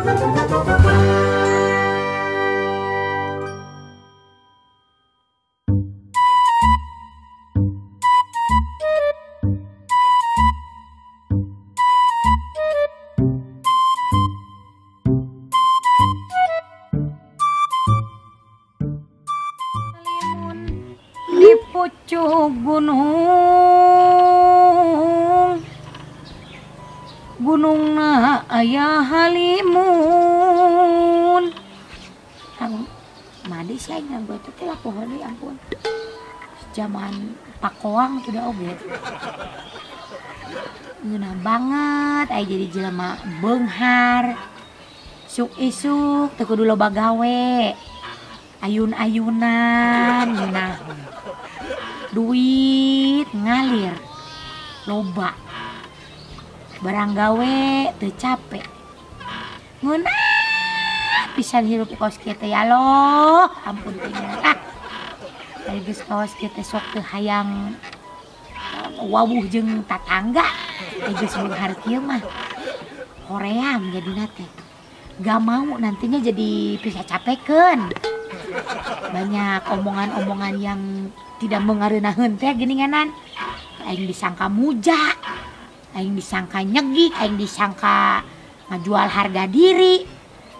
Di pucuk gunung, gunungna aya halimun. Ang madi sih aing gue teh laku heuli ampun. Zaman pakoang tuh da oge. Ngeunah banget aya jadi jelema beunghar. Isuk isuk teu kudu loba gawe. Ayun-ayunan ngeunah. Duit ngalir loba. Barang gawe teu capek. Ngeunah pisan hirup kaos kieu teh ya Allah, ampun teh. Ah. Ari geus kaos kieu teh sok teu hayang wawuh jeung tatangga. Ari geus beunghar kieu mah hoream jadina teh. Gak mau nantinya jadi bisa capekeun. Banyak omongan-omongan yang tidak mengareunaheun teh geuninganan. Aing disangka muja, aing disangka nyegik, aing disangka ngajual harga diri.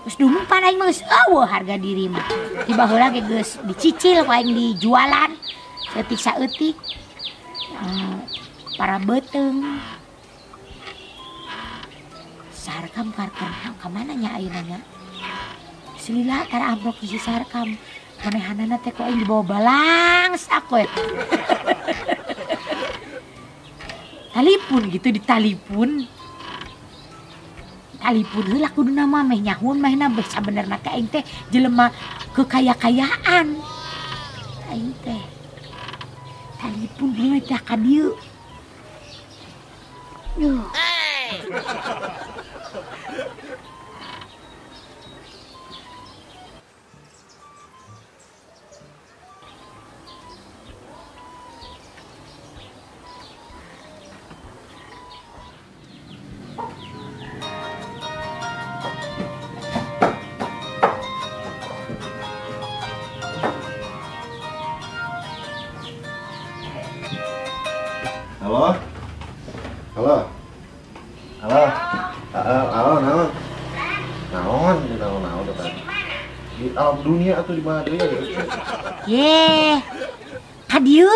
Geus dumumpan aing mah geus eueuh harga diri mah. Tiba heula ge geus dicicil ku aing dijualan saeutik saeutik. Para beuteung. Sarkam karkam ka mana nya ayeuna nya? Selila tara amplok si Sarkam. Manehanana teh ku aing dibawa balangsak we. Talipun gitu ditalipun. Talipun heula kuduna mah meh nyahun mehna beh sabenerna teh aing teh jelema kekaya-kayaan. Aing teh talipun heula teh ka dieu. Duh. Halo? Halo? Halo? Halo, naon? Naon, di naon naon tadi? Di alam dunia atau di mana deui ya? Ye. Ka dieu.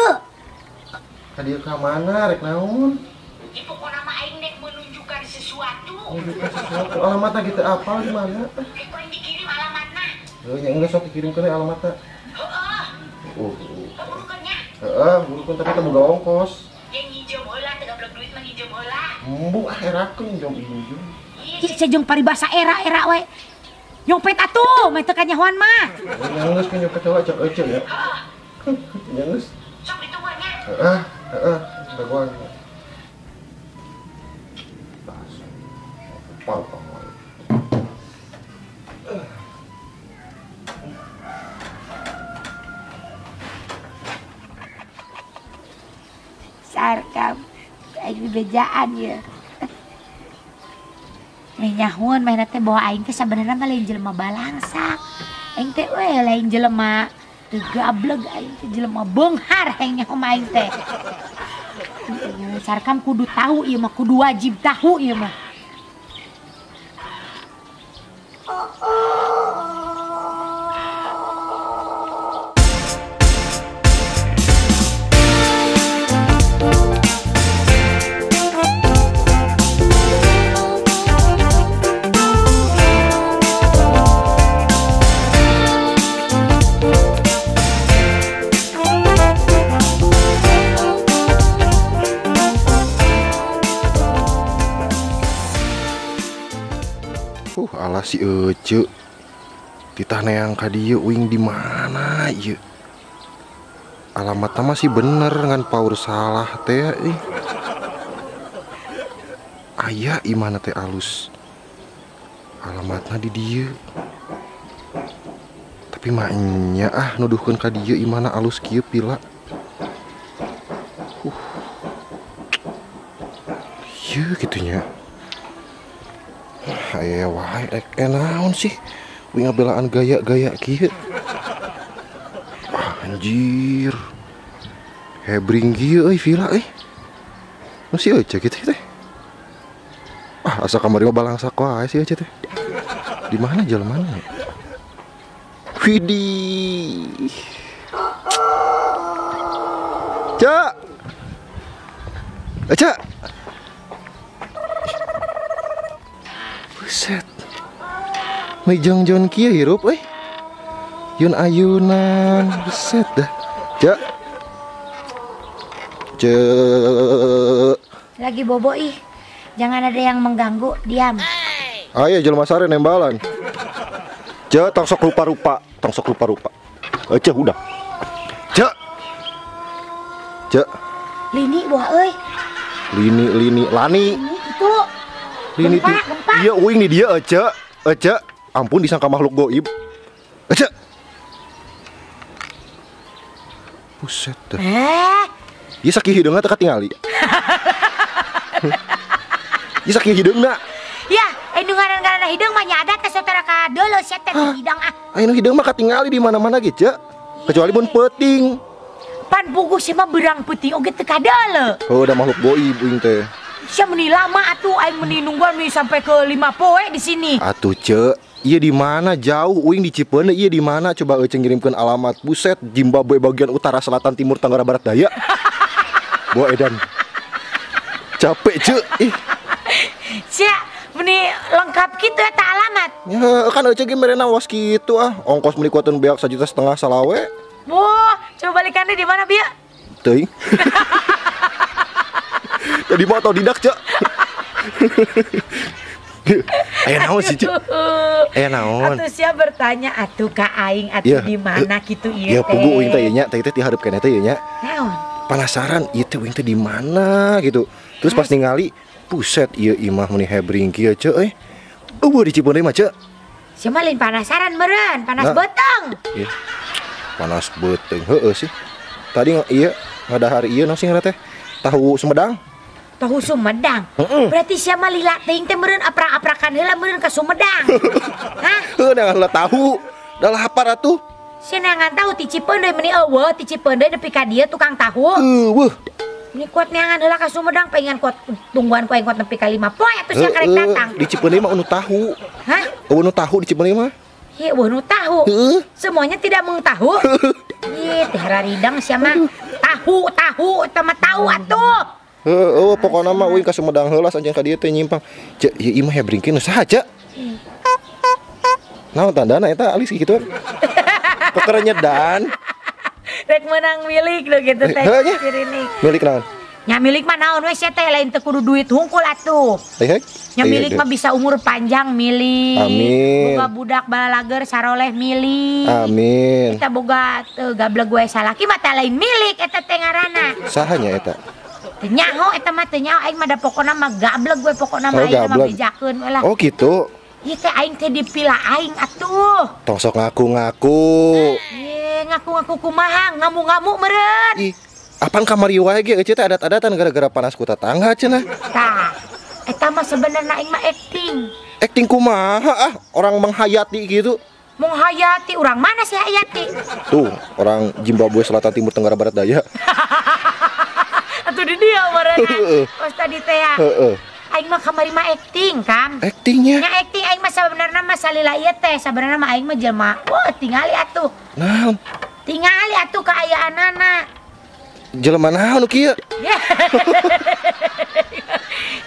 Ka dieu ka mana rek naon? Ieu pokona mah aing nek menunjukkan sesuatu. Menunjukkan sesuatu. Alamatna gitu apal di mana? Ku aing dikirim alamatna. Heuh, nya geus sok dikirimkeun alamatna. Heeh. Oh. Burukeun nya. Heeh, burukeun tapi teu boga ongkos. Embu ah erakeun jom injum. Ih sejeng paribasa era-era we. Nyopet atuh, meh teu kanyahoan mah. Nya geus ke nyopet heula cek ece ya. Nya geus. Sok ditungguan nya. Heeh, heeh, dagoan. Tas. Pal pal. Sarkam aing bejaan ya. Meh nyahun meh teh bawa aing teh sabenerna mah lain jelema balangsak. Aing teh we lain jelema teu gableg, aing teh jelema beunghar aing nyaho mah aing teh. Sarkam kudu tahu ieu mah, kudu wajib tahu ieu mah. Alah si Ece titah neang ka dieu uing di mana ieu? Alamatna masih bener ngan paur salah teh ih. Aya imana teh alus. Alamatna di dieu. Tapi mah nya ah nuduhkeun ka dieu imana alus kieu pila. Ieu kitu nya. Ah, aya wae rek naon sih? Wing ngabelaan gaya-gaya kieu. Ah, anjir. Hebring kieu euy villa euy. Nu si Ece kitu teh. Ah, asa kamari mah balangsak wae si Ece teh. Di mana jalan ya? Widih. Cak. Ece. Buset. Mejong-jon kieu hirup euy. Yun ayunan, buset dah. Cak. Cek. Lagi bobo ih. Jangan ada yang mengganggu, diam. Ayo jelema sare nembalan. Cek, tong sok rupa-rupa, tong sok rupa-rupa. Cek udah. Cek. Cek. Lini buah euy. Lini lini lani. Lini itu. Lini gempa, gempa. Iya uing di dia Ece. Ece, ampun disangka makhluk goib. Ece. Buset dah. Ieu sakieu hideungna teu katingali. Ieu sakieu hideungna. Ya, anu ngaran-ngaranna hideung mah nya ada teh sotara ka deuleu sia teh hidang ah. Anu hideung mah katingali di mana-mana ge, Cek. Kecuali mun peuting. Pan puguh sia mah beurang peuting oge teu kadeuleu. Oh, da makhluk goib uing teh. Sia meuni lama atuh aing meuni nungguan meuni sampai ke 5 poe di sini. Atuh, Cek. Ieu di mana jauh uing di Cipeundeuh, ieu di mana coba euceung ngirimkeun alamat. Buset, Zimbabwe bagian utara, selatan, timur, tenggara, barat daya. Bawa edan. Capek, Cek. Ih. Sia, meuni lengkap kitu eta alamat. Ya, kan euceung ge merena was kitu ah. Ongkos meuni kuateun beak 1,5 juta salawe. Wah, coba balikan deh di mana, Bia? Teuing. Tadi mau otodidak, Cek. Aya naon sih, Cek? Aya naon? Atuh sia bertanya atuh ka aing atuh di mana kitu ieu teh. Ya puguh uing teh ieu nya, teh teh dihareup keneh teh ieu nya. Naon? Penasaran ieu teh uing teh di mana gitu. Terus pas ningali, buset ieu imah meuni hebring kieu, Cek euy. Eueuh di Cipeundeuh mah, Cek. Sia mah lain penasaran meureun, panas beuteung. Iya. Panas beuteung heueuh sih. Tadi ieu ngadahar ieu naon sih ngaranna teh? Tahu Sumedang. Tahu Sumedang. Berarti sia mah lila teuing teh meureun aprak-aprakan heula meureun ka Sumedang. Hah? Heuh neangan heula tahu. Da lapar atuh. Sia neangan tahu ti Cipeundeuh meuni eueuh ti Cipeundeuh nepi ka dieu tukang tahu. Eueuh. Meuni kuat neangan heula ka Sumedang pengen kuat tungguan ku aing kuat nepi ka 5 poe atuh sia karek datang. Di Cipeundeuh mah anu tahu. Hah? Eueuh nu tahu di Cipeundeuh mah. Heuh eueuh nu tahu. Semuanya tidak mengtahu. Ih, teh raridang sia mah. Tahu, tahu, eta mah tahu atuh. Heeh, pokona mah uing ka Sumedang heula sanjan ka dieu teh nyimpang. Cek, ieu imah hebringkeun nu saha, Cek? Naon tandana eta alis kitu? Kekerenyedan. Rek meunang milik lho gitu teh cirining. Milik naon? Nya milik mah naon we sia teh lain teu kudu duit hungkul atuh. Nya milik mah bisa umur panjang milik. Amin. Boga budak balalager saroleh milik. Amin. Kita boga gablek gue salaki mah teh lain milik eta teh ngaranna. Saha nya eta? Teu nyaho eta mah teu nyaho aing mah da pokona mah gablek gue pokona mah aing mah bejakeun we lah. Oh gitu. Ieu teh aing teh dipila aing atuh. Tong sok ngaku-ngaku. Ye, ngaku-ngaku kumaha, ngamu-ngamu meureun. Ih, apaan kamari wae ge eueuh teh adat-adatan gara-gara panas ku tatangga cenah. Tah, eta mah sebenarna aing mah acting. Acting kumaha ah, orang menghayati gitu. Menghayati orang mana sih hayati? Tuh, orang Zimbabwe Selatan Timur Tenggara Barat Daya. Atuh di dia meureun. Kos tadi teh ya. Heeh. Aing mah kamari mah acting, Kam. Actingnya? Nya acting aing mah sabenerna mah salila ieu teh, sabenerna mah aing mah jelema. Wah, tingali atuh. Naon? Tingali atuh kaayaanana. Jelema naon nu kieu?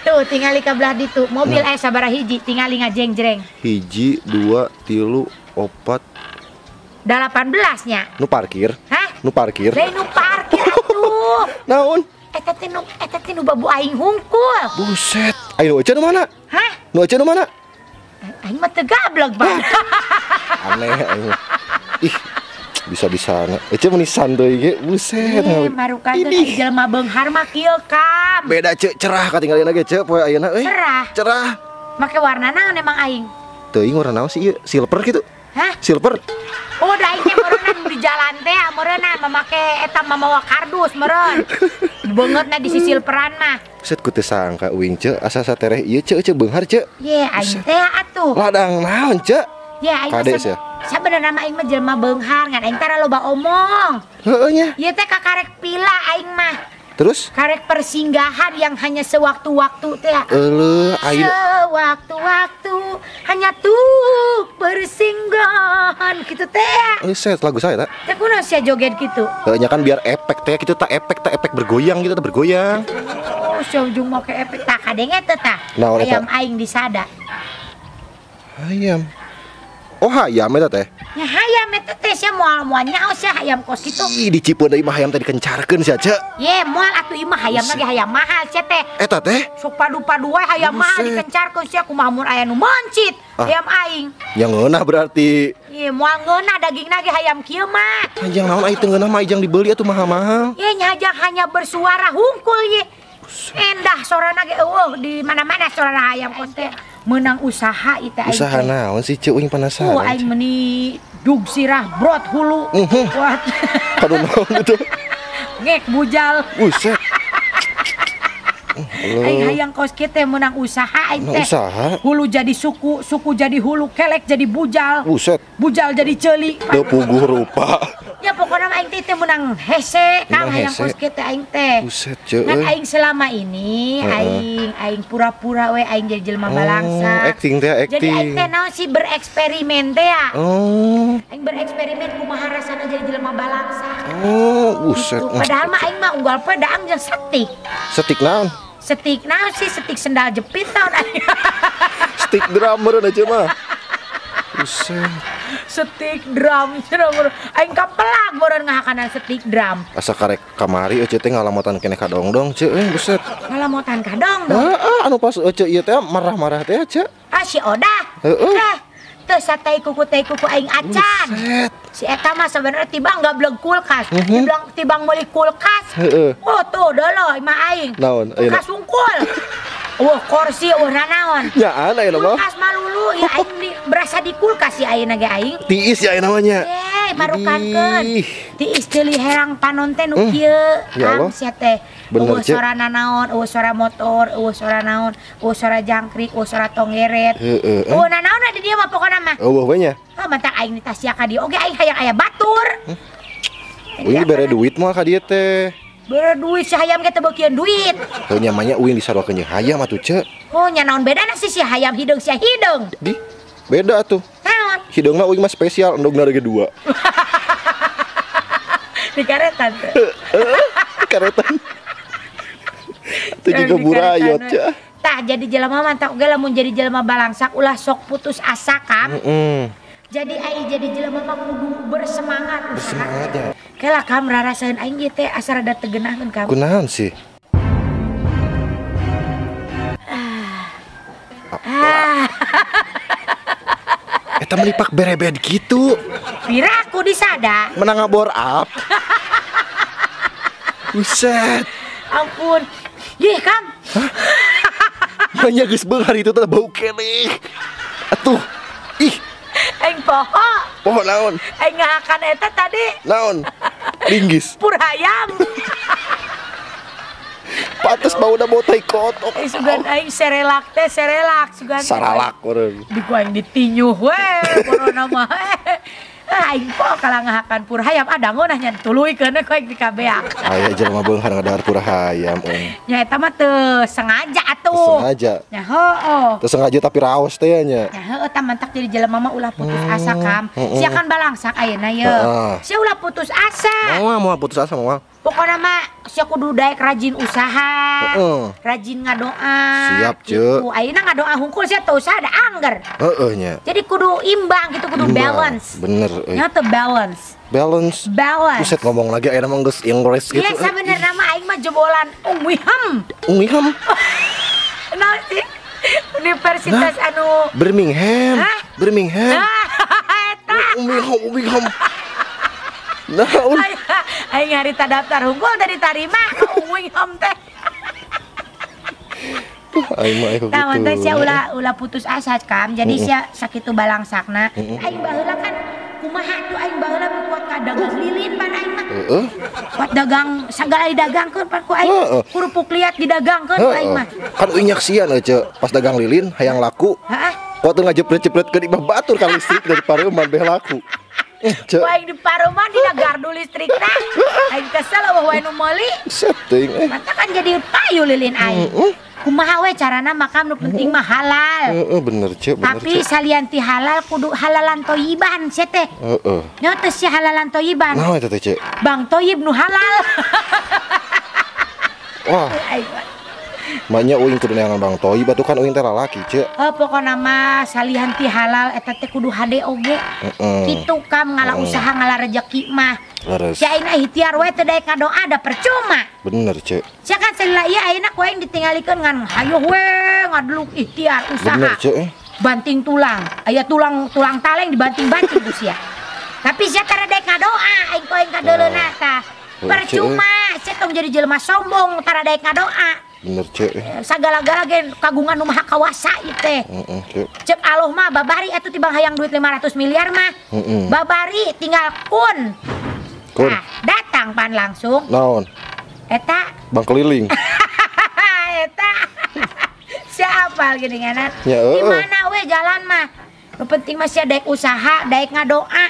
Tuh, tingali ka belah ditu. Mobil aya sabaraha hiji, tingali ngajeng-jreng. 1, 2, 3, 4. 18 nya. Nu parkir? Hah? Nu parkir? Lain nu parkir atuh. Naon? Eta teh nu babu aing hungkul. Buset. Ayo nu euceun nu mana? Hah? Nu euceun nu mana? Aing mah teu gablek, Bang. Aneh aing. Ih, bisa-bisana. Ece meuni santuy ge, buset. Marukan teh jelema beunghar mah kieu, Kam. Beda cek, cerah katinggalina ge cek poe ayeuna euy. Cerah. Cerah. Make warna naon emang aing? Teuing warna naon sih ieu? Silver kitu. Hah? Silver. Oh, da aing teh meureunnan di jalan teh meureunnan mamake eta mamawa kardus meureun. Beungeutna di sisil peran mah. Buset ku teu sangka uing ce asa satereh ieu ce ce beunghar ce. Ye aing teh atuh. Ladang naon ce? Ye aing kade sia. Sabenerna mah aing mah jelema beunghar ngan aing tara loba omong. Heueuh nya. Ieu teh kakarek pila aing mah. Terus? Karek persinggahan yang hanya sewaktu-waktu teh. Euleuh aing sewaktu-waktu hanya tuh persinggahan gitu teh. Set lagu saya tak? Teh kunaon sia joget gitu? Heueuh nya kan biar efek teh kitu tak efek bergoyang gitu teh bergoyang. Oh, sia ujung make efek tah kadenge teh tah. Ayam aing disada. Ayam. Oh hayam eta teh. Nya hayam eta teh sia moal-moal nyaho sia hayam kos kitu. Ih dicipeun deui mah hayam teh dikencarkeun sia ce. Ye moal atuh ieu mah hayam lagi hayam mahal sia teh. Eta teh? Sok padu-padu wae hayam mahal dikencarkeun sia kumaha mun aya nu mencit hayam aing. Ya ngeunah berarti. Ye moal ngeunah dagingna ge hayam kieu mah. Anjing naon ai teu ngeunah mah ijang dibeli atuh mahal-mahal. Ye nya hanya bersuara hungkul ye. Endah sorana ge eueuh di mana-mana sorana hayam kos teh. Menang usaha itu aing. Usaha naon sih ce uing penasaran. Aing meni dug sirah brot hulu. Kuat. Aduh naon itu. Ngek bujal. Buset. Aing hayang kos kieu teh menang usaha aing teh. Usaha. Hulu jadi suku, suku jadi hulu, kelek jadi bujal. Buset. Bujal jadi ceuli. Teu puguh rupa. Ya pokoknya aing teh menang hese, Kang hayang kos kieu teh aing teh. Buset ce. Ngan aing selama ini aing pura-pura we aing jadi jelema balangsa. Acting teh acting. Jadi aing teh naon sih bereksperimen teh ya. Oh. Aing bereksperimen kumaha rasana jadi jelema balangsa. Oh, buset. Gitu. Padahal mah aing mah unggal poe daang jeung setik. Setik naon? Setik naon sih setik sendal jepit naon aing. Setik drummer aja mah. Buset. Setik drum cenah aing kapelak boron ngahakanan setik drum. Asa karek kamari euceu teh ngalamotan keneh ka dongdong ceu euy buset. Ngalamotan ka dongdong. Heeh, anu pas euceu ieu teh marah-marah teh ceu. Ah si Odah. Heeh. Teu satai kuku tai kuku aing acan. Buset. Si eta mah sebenarnya tibang gableng kulkas. Tibang tibang meuli kulkas. Heeh. Oh tuh dolo imah aing. Naon? Kulkas sungkul. Wah kursi wah nanaon. Ya ana ya mah. Kulkas malulu ya aing di, berasa di kulkas ya ayeuna ge aing. Tiis ya namanya. Eh marukankeun. Tiis deuli herang panon teh nu kieu. Ya Allah. Sia teh. Bener eueuh sora nanaon, eueuh sora motor, eueuh sora naon, eueuh sora jangkrik, eueuh sora tonggeret. Heeh. Eueuh nanaon di dieu mah pokona mah. Eueuh we nya. Heuh mantak aing ditasia ka dieu oge aing hayang aya batur. Uing bere duit mah ka dieu teh. Bere duit si hayam ge teu beukieun duit. Heuh nya mah nya uing disaruakeun jeung hayam atuh ce. Oh nya naon bedana sih si hayam hideung sia hideung. Di beda atuh. Naon? Hideungna uing mah spesial endogna ge dua. Di karetan teh. Heeh, di karetan. Itu juga burayot ce. Tah jadi jelema mantap oge lamun jadi jelema balangsak ulah sok putus asa kam. Jadi aing jadi jelema mah kudu bersemangat. Bersemangat ya. Kela kam rarasaeun aing ieu teh asa rada teu geunaheun kam. Kunaon sih? Eta melipak berebed gitu. Piraku disada. Menang ngabor up. Buset. Ampun. Yih kam. Hah? Banyak geus beunghar itu teh bau keneh. Atuh. Ih. Aing poho. Poho naon? Aing ngahakan eta tadi. Naon? Linggis. Pur hayam. Pantes bauna bau tai kotok. Sugan aing serelak teh serelak sugan. Saralak urang. Di ku aing ditinyuh we corona mah. Aing poho kalah ngahakan pur hayam ada ngeunah nya tuluykeun ku aing dikabeak. Aya jelema beunghar ngadahar pur hayam euy. Nya eta mah teu sengaja atuh. Sengaja. Nya heueuh. Teu sengaja tapi raos teh nya. Nya heueuh tah mantak jadi jelema mah ulah putus asa kam. Sia kan balangsak ayeuna ye. Sia ulah putus asa. Moal moal putus asa moal. Pokona mah sia kudu daek rajin usaha. Rajin ngadoa. Siap ce. Ayeuna ngadoa hungkul sia teu usaha da angger. Heeh nya. Jadi kudu imbang gitu kudu balance. Bener euy. Nya teu balance. Balance. Balance. Buset ngomong lagi ayeuna mah geus Inggris gitu. Iya sabenerna mah aing mah jebolan Unwiham. Unwiham. Naon sih? Universitas anu Birmingham. Hah? Birmingham. Eta. Unwiham, Unwiham. Naon? Aing harita daftar hungkul tadi tarima Unwiham teh. Aing mah gitu. Tah mantap sia ulah ulah putus asa kam. Jadi sia sakitu balangsakna. Aing baheula kan Kumaha tuh aing baheula kuat ka dagang lilin pan aing mah. Heeh. Kuat dagang sagala didagangkeun pan ku aing. Kerupuk liat didagangkeun ku aing mah. Kan uing nyaksian euy pas dagang lilin hayang laku. Heeh. Kuat teu ngajepret-jepretkeun imah batur ka listrik dari pareuman beh laku. Ku aing di pareuman dina gardu listrikna. Aing kesel eueuh wae nu meuli. Set teuing eh. Mata kan jadi payu lilin aing. Kumaha we carana makam nu penting mah halal. Heeh bener Cek, bener. Tapi salian ti halal kudu halalan toyiban sia teh. Heeh. Nya teh si halalan toyiban. Naon eta teh Cek? Bang Toyib nu halal. Wah. Manya uing kudu neangan Bang Toyib atuh kan uing teh lalaki Cek. Oh pokona mah salian ti halal eta teh kudu hade oge. Kitu kam ngala usaha ngala rejeki mah. Leres. Sia ayeuna ikhtiar we teu daek ngadoa da percuma. Bener Cek. Sia kan salila ieu ayeuna ku aing ditinggalikeun ngan hayoh we ngadeluk ikhtiar usaha. Bener Cek. Banting tulang. Aya tulang tulang taleng dibanting-banting ku sia. Tapi sia tara daek ngadoa aing ku aing kadeuleuna tah. Percuma sia tong jadi jelema sombong tara daek ngadoa. Bener Cek. Sagala-gala ge kagungan nu maha kawasa ieu teh. Heeh, Cek Allah mah babari atuh tibang hayang duit 500 miliar mah. Babari tinggal kun. Kun. Nah, datang pan langsung. Naon? Eta bang keliling. Eta. Siapa geuninganan? Ya, di mana we jalan mah? Nu penting mah sia daek usaha, daek ngadoa.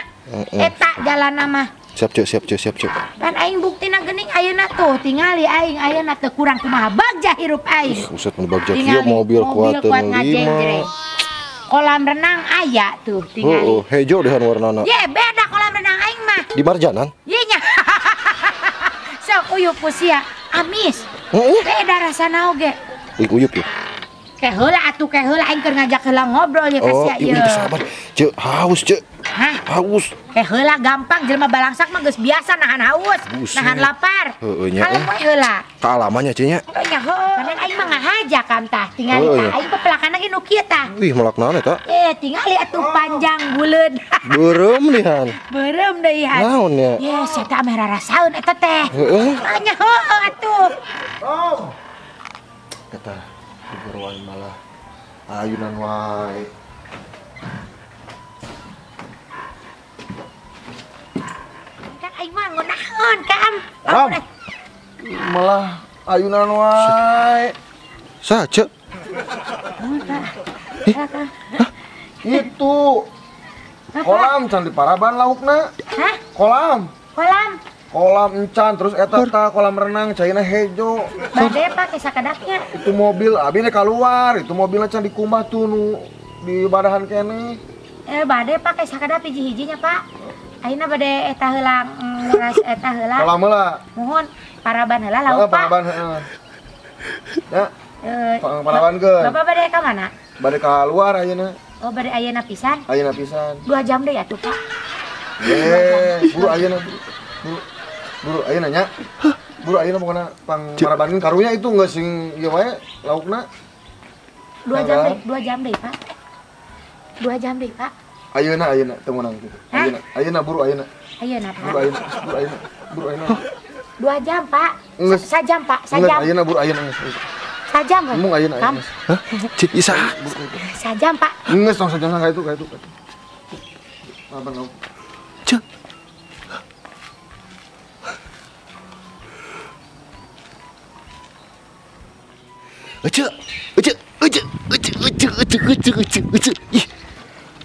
Eta jalanna mah. Siap Cek, siap Cek, siap Cek. Pan aing buktina geuning ayeuna tuh tingali aing ayeuna teu kurang kumaha bagja hirup aing. Buset mun bagja kieu mobil kuat 5. Kolam renang aya tuh tingali. Heeh, hejo dehan warnana. Ye, beda kolam renang aing mah. Di Marjanan? Ye nya. Sok uyup ku sia, amis. Heeh. Beda rasana oge. Uing uyup ya? Ke heula atuh ke heula aing keur ngajak heula ngobrol ya ka sia ieu. Oh, sabar. Cek, haus Cek. Hah? Haus. Eh heula gampang jelema balangsak mah geus biasa nahan haus, buset. Nahan lapar. Heeh nya. Kalem we heula. Kaalamannya Cek nya. Heuh nya heuh. Padahal aing mah ngahaja kam tah, tingali tah aing pepelakan ge nu kieu tah. Wih, melak naon eta? Eh, tingali atuh panjang buleud. Beureum lihan. Beureum deui han. Naon nya? Ye, sia teh ameh rarasaeun eta teh. Heeh. Nya heuh atuh. Oh. Eta diburuan malah ayunan wae. Kan aing mah ngeunaheun kam. Ram. Malah ayunan wae. Saha Cek? Itu kolam can diparaban laukna. Hah? Kolam. Kolam. Kolam encan terus eta tah kolam renang caina hejo. Bade pake sakedapnya. Itu mobil abi nek keluar, itu mobilna can dikumbah tuh nu di badahan keneh. Eh bade pake sakedap hiji-hijinya, Pak. Ayeuna bade eta heula nguras eta heula. Kolam heula. Muhun paraban heula lauk, Pak. Paraban heeh. Ya. Parabankeun. Bapak bade ka mana? Bade keluar ayeuna. Oh, bade ayeuna pisan? Ayeuna pisan. 2 jam deui atuh, Pak. Eh, buru ayeuna buru. Buru. Buru ayeuna nya. Buru ayeuna pokona pang marabankeun karunya itu geus sing ieu wae laukna. 2 jam deui, 2 jam deui, Pak. 2 jam deui, Pak. Ayeuna ayeuna teu meunang kitu. Ayeuna ayeuna buru ayeuna. Ayeuna, Pak. Buru ayeuna, buru ayeuna, buru ayeuna. 2 jam, Pak. Sajam, Pak. Sajam. Ayeuna buru ayeuna geus. Sajam, Pak. Mung ayeuna ayeuna. Hah? Cik isa. Sajam, Pak. Geus tong sajam ka itu ka itu. Abang lauk. Cek. Ece, ece, ece, ece, ece, ece, ece, ece, ece. Ih.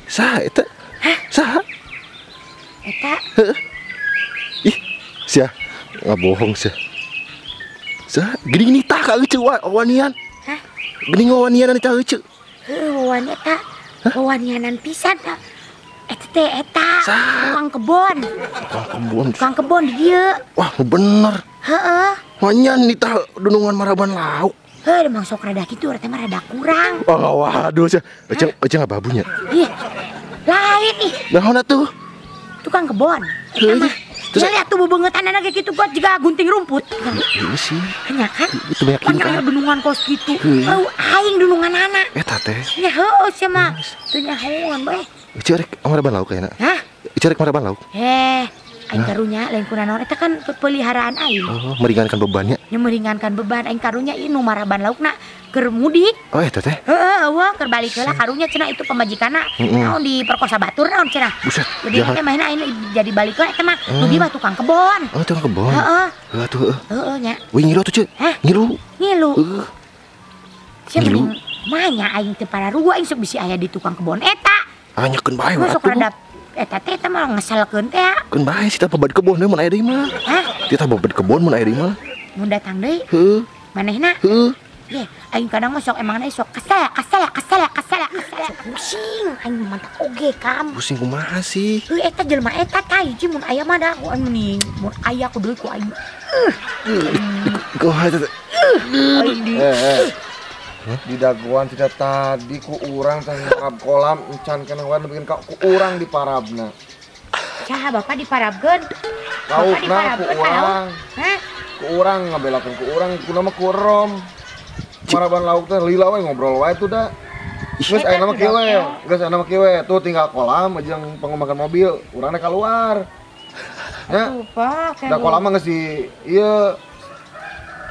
Saha eta? Hah? Saha? Eta. Heeh. Ih, sia nggak bohong sia. Saha? Geuning nitah ka ece wanian. Hah? Geuning wanian nitah ece. Heuh, wawan eta. Wanianan pisan tah. Eta teh eta. Tukang kebon. Tukang kebon. Tukang kebon di dieu. Wah, bener. Heeh. Wanian nitah dunungan maraban lauk. Heuh, emang sok rada kitu, rada mah rada kurang. Oh, waduh sia. Ece, ece ngababunya. Ih. Lain ih. Naon atuh? Tukang kebon. Eta mah. Terus lihat tuh bebengetan ge kitu gua jiga gunting rumput. Iya sih. Nya kan? Itu meyakinkan. Pan dunungan kos kitu. Eueuh aing dunungan anak. Eta teh. Nya heueuh sia mah. Teu nyahoan bae. Ece rek maraban lauk ayeuna. Hah? Ece rek maraban lauk. Heh, Aing karunya lain kuna naon eta kan peliharaan aing. Oh, meringankan bebannya. Nya meringankan beban aing karunya ieu nu maraban laukna keur mudik. Oh eta teh. Heeh, eueuh keur balik heula karunya cenah itu pamajikanna naon diperkosa batur naon cenah. Buset. Jadi teh mahna aing jadi balik heula eta mah nu mah tukang kebon. Oh, tukang kebon. Heeh. Heuh atuh heuh. Heeh nya. Wih ngilu atuh, Ceu. Hah? Ngilu. Ngilu. Heeh. Sia mending manya aing teu pararugu aing sok bisi aya di tukang kebon eta. Ah nyekeun bae we atuh. Sok rada eta teh eta mah ngeselkeun teh. Keun bae si tah babad kebon we mun aya deui mah. Hah? Ti tah babad kebon mun aya deui mah. Mun datang deui? Heuh. Manehna? Heuh. Ye, aing kadang mah sok emangna sok kesel, kesel, kesel, kesel, kesel. Pusing, aing mantap oge kam. Pusing kumaha sih? Heuh eta jelema eta tah hiji mun aya mah da ku aing mending mun aya ku deui ku aing. Kumaha eta teh? Aing di Di daguan tidak tadi ku urang teh ngarab kolam encan kana wae bikin ka ku urang di parabna. Saha bapak diparabkeun? Laukna ku urang. Hah? Ku urang ngabelakeun ku urang kuna mah ku rom. Maraban lauk teh lila we ngobrol wae tuh da. Geus aya nama kieu we, geus aya nama kieu we. Tuh tinggal kolam jeung pangumakan mobil, urangna keluar. Nya. Da kolam mah geus di ieu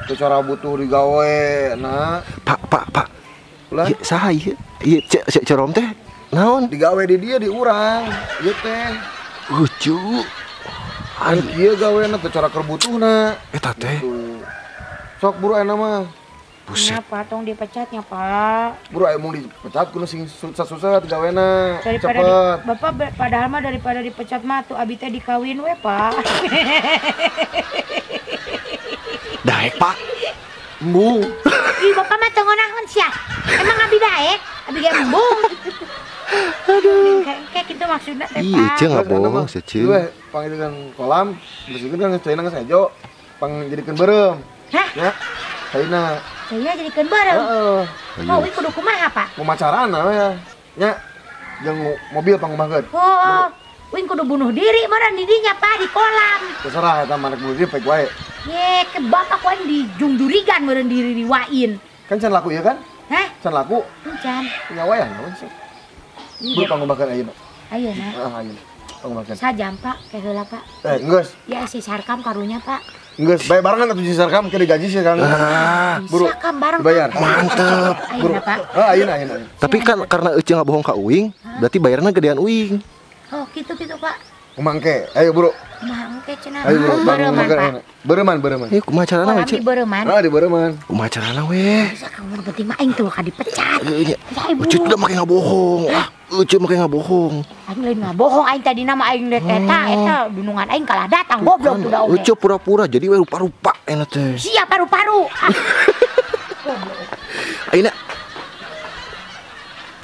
secara butuh digawe nah. Pak. Ulah saha ieu? Ieu cek cerom teh naon? Digawe di dia di urang. Ieu teh. Lucu. Anu kieu gawena teh cara keur butuhna. Eta teh. Sok buru ayeuna mah. Buset. Kenapa tong dipecatnya, Pak? Buru ayeuna mun dipecat kudu sing susah-susah digawena. Cepet. Bapak padahal mah daripada dipecat mah tuh abi teh dikawin we, Pak. Daek, Pak. Embung. Ih, bapak mah teu ngeunaheun sia. Emang abi daek? Abi ge embung. Aduh. Kayak gitu maksudna teh, Pak. Ih, ceu ngabohong sia, ceu. Ieu pangjadikeun kolam, bersihkeun kan caina geus hejo, pangjadikeun beureum. Hah? Ya. Caina. Caina jadikeun beureum. Heeh. Oh, ieu kudu kumaha, Pak? Kumacarana we ya. Nya jeung mobil pangumahkeun. Oh. Wing kudu bunuh diri meureun di dinya, Pak, di kolam. Terserah eta mah bunuh diri pek wae. Ye, ke bapak ku aing dijungjurigan meureun diri diwain. Kan can laku ieu kan? Hah? Can laku? Can. Nya wayah naon sih? Buru pangumahkeun ayeuna. Ayeuna. Heeh, ayeuna. Pangumahkeun. Sajam, Pak, ke heula, Pak. Geus. Ya si Sarkam karunya, Pak. Geus, bae barengan atuh si Sarkam ke digaji sih Kang. Buru. Sarkam bareng. Dibayar. Mantep. Ayeuna, Pak. Heeh, ayeuna ayeuna. Tapi kan karena Ece ngabohong ka uing, berarti bayarna gedean uing. Oh, gitu-gitu, Pak. Kumangke, ayo buru. Kumangke cenah. Ayo buru, Beureman, Pak. Beureman, beureman. Ieu kumaha carana we, Ceu? Beureman. Heeh, di beureman. Kumaha carana we? Bisa kamu penting mah aing tuh ka dipecat. Heeh nya. Ece udah make ngabohong. Ah, Ece make ngabohong. Aing lain ngabohong aing tadi nama aing dek eta eta dunungan aing kalah datang goblok tuh da oge. Ece pura-pura jadi we rupa-rupa enak teh. Sia paru-paru. Ayeuna.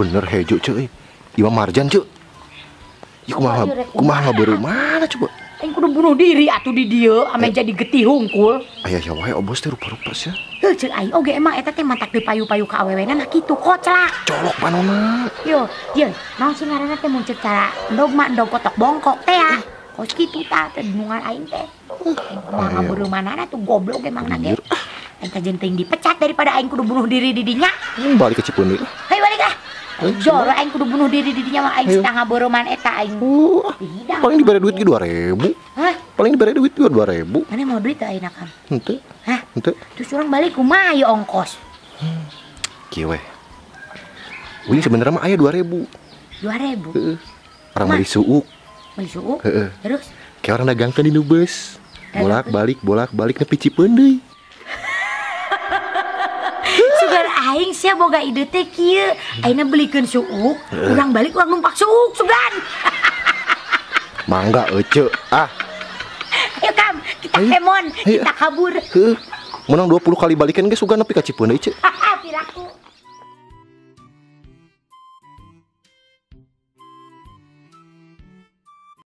Bener hejo ceu euy. Imam Marjan ceu. Ieu kumaha kumaha beureum mana coba? Aing kudu bunuh diri atuh di dieu ame jadi getih hungkul. Aya ya wae obos teh rupa-rupa sia. Heuh ceuk aing oge emang eta teh matak deui payu-payu ka awewena nah kitu koclak. Colok panona. Yo, ye, naon sih ngaranna teh mun ceuk cara endog mah endog kotok bongkok teh ya. Kos kitu tah teh dunungan aing teh. Kumaha beureumanana tuh goblok emangna ge. Aing teh jeung teuing dipecat daripada aing kudu bunuh diri di dinya. Balik ke Cipeundeuy. Hayu balik lah. Joro aing kudu bunuh diri di dinya mah aing setengah beureman eta aing. Paling dibere duit ge 2000. Hah? Paling dibere duit ge 2000. Mana mau duit teh ayeuna Kang? Henteu. Hah? Henteu. Terus urang balik kumaha ieu ongkos? Kieu we. Uing sebenarnya mah aya 2000. 2000? Heeh. Orang beli suuk. Beli suuk? Heeh. Terus? Kayak orang dagangkeun di nu beus. Bolak-balik, bolak-balik nepi Cipeundeuy. Sugar aing sia boga ide teh kieu. Ayeuna belikeun suuk, urang balik urang numpak suuk sugan. Mangga ece ah. Ayo Kam, kita kemon, kita kabur. Heuh. Menang 20 kali balikan ge sugan nepi ka Cipeundeuy ce. Piraku.